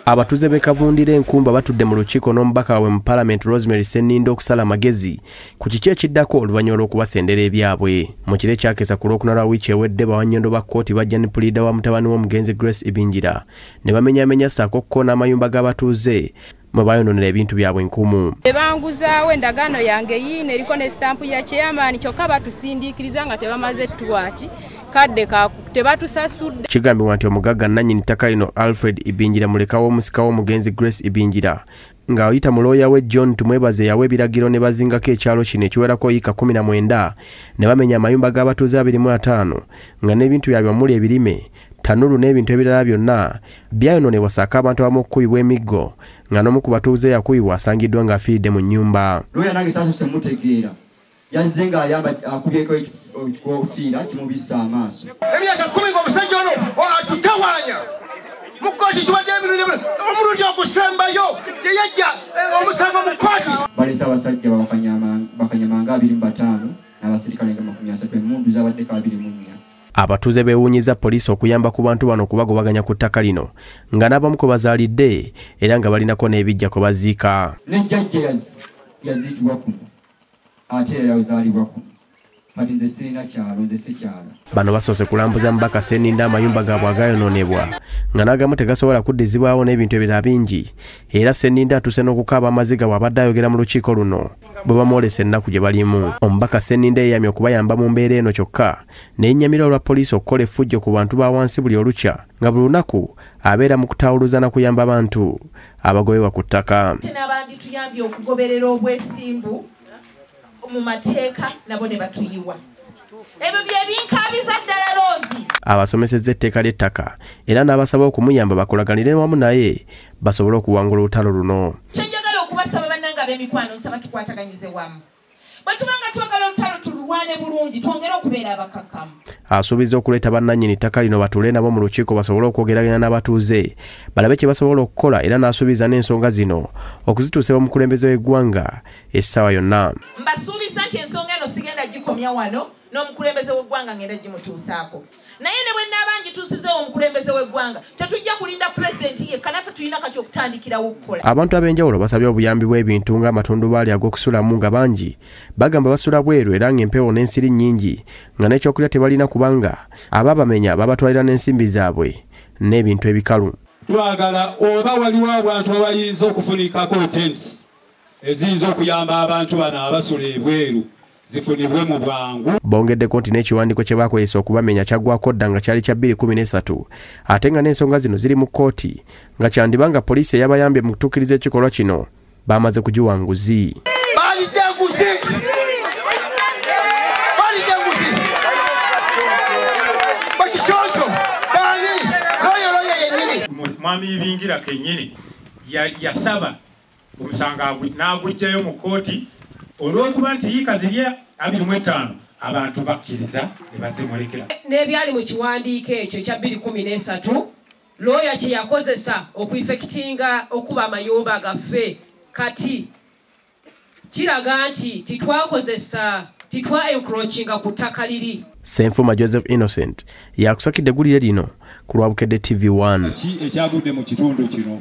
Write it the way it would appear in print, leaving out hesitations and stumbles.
Abatuuze b'e Kavundira Enkumba batudde mu lukiiko n'omubaka waabwe mu Paalamenti Rosemary Sseninde okusala amagezi ku kiki ekiddako oluvannyuma lw'okubasendera ebyabwe. Mu kiro ekyakesa ku Lwokuna lwa wiiki ewedde, bawannyondo ba kkooti bajja ne puliida wa mutabani w'omugenzi Grace Ibingira ne bamenyamenya ssaako okukoona amayumba g'abatuuze mwe bayonoonera ebintu byabwe enkumu. Tebanguzaawo endagaano yange yiino eriko ne sitampu ya chairman, kyokka batusindiikiriza nga tebamaze twaki kadde tebatusasudde. Kigambibwa nti omugagga nnannyini ttaka lino Alfred Ibingira muleka w'omusika w'omugenzi Grace Ibingira ng'ayita mu looya we John Tumwebaze yawa ebiragiro ne bazingako ekyalo kino ekiwerako yiika 19 ne bamenya amayumba g'abatuuze 25 nga n'ebintu byabwe omuli ebirime, tanulu n'ebintu ebirala byonna byayonoonebwa ssaako abantu abamu okukubibwa emiggo nga n'omu ku batuuze yakubibwa asangiddwa ng'afiiridde mu nnyumba. Looya nange saasuse mutegeera, yazze ng'ayamba akubyeko ekikofiira kimubissa amaaso. Emyaka 10 ng'omusajja ono atutawaanya mu kkooti, tubadde omulundi ogusembayo ye yajja omusango mu kkooti. Balese abasajja bakanyamanga 25 n'abasirikale nga 30, emmundu zabaddeko 24. Abatuuze beewuunyiza poliisi okuyamba ku bantu bano okubagobaganya ku ttaka lino nga n'abamu kwe bazaalidde era nga balinako n'ebijja kwe baziika. Ne jjajja yaziikibwa kuno ate era yazaalibwa kuno, kati nze sirina kyalo, nze si kyalo. Bano basoose kulambuza mubaka Sseninde amayumba gaabwe agaayonoonebwa nga n'agamu tegasobola kuddizibwawo n'ebintu ebirala bingi, era Sseninde atuuse n'okukaaba amaziga bw'abadde ayogera mu lukiiko luno bwe bamwolesa ennaku gye balimu. Omubaka Sseninde yeeyamye okubayamba mu mbeera eno kyokka ne yennyamira olwa poliisi okukola effujjo ku bantu ba wansi buli olukya nga buli lunaku abeera mu kutaawuluza na kuyamba bantu abagobebwa ku ttaka. N'abandituyambye okugoberera obwesimbu mu mateeka nabo ne batuyiwa. Ebyo bye binkabiza ddala Rose. Abasomesezza etteeka ly'ettaka era n'abasaba okumuyamba bakolaganire wamu naye basobole okuwangula olutalo luno. Kyenjagala okubasaba bannange ab'emikwano, nsaba tukwataganyize wamu. Bwe tuba nga twagala olutalo tululwane bulungi, twongere okubeera abakakkamu. Asuubiza okuleeta bannannyini ttaka lino batuule nabo mu lukiiko basobole okwogeraganya n'abatuuze balabe kye basobola okukola, era n'asuubiza n'ensonga zino okuzituusa omukulembeze w'eggwanga essaawa yonna. Mbasuubiza nti ensonga eno sigenda gikomya wano, n'omukulembeze w'eggwanga ngenda gimutuusaako. Naye ne bwe nnaaba ngituusizzeewo omukulembeze w'eggwanga, tetujja kulinda pulezidenti yekka, naffe tulina kati okutandikirawo okukola. Abantu ab'enjawulo basabye obuyambi bw'ebintu ng'amatundubaali ag'okusulamu nga bangi bagamba basula bweru era ng'empewo n'ensiri nnyingi nga n'ekyokulya tebalina kubanga abaabamenya babatwalira n'ensimbi zaabwe n'ebintu ebikalu. Twagala oba waliwo abantu abayinza okufunikako tents eziyinza okuyamba abantu bano abasula ebweru zifunibwe mu bwangu. Bongeddeko nti n'ekiwandiiko kye baakozesa okubamenya kyaggwako dda nga kyali kya 2013 ate nga n'ensonga zino ziri mu kkooti nga kyandiba nga poliisi eyabayambye mu kutuukiriza ekikolwa kino bamaze kugiwa nguzi. Balidde enguzi! Balidde enguzi! Bakisonso! Baani? Looya looya yennyini. Mwami Ibingira kennyini yasaba omusango n'aguggyayo mu kkooti olw'okuba nti yiika ziri 25 abantu bakkiriza ne bazimulekera. N'ebyali mu kiwandiiko ekyo ekya 2013 looya kye yakozesa okuifekitinga okuba amayumba gaffe kati kiraga nti titwakozesa titwa encroachinga ku ttaka liri. Ssenfuma Joseph Innocent yakusakidde eggulire lino ku lwa Bukedde TV1. Ki ekyagudde mu kitundu kino?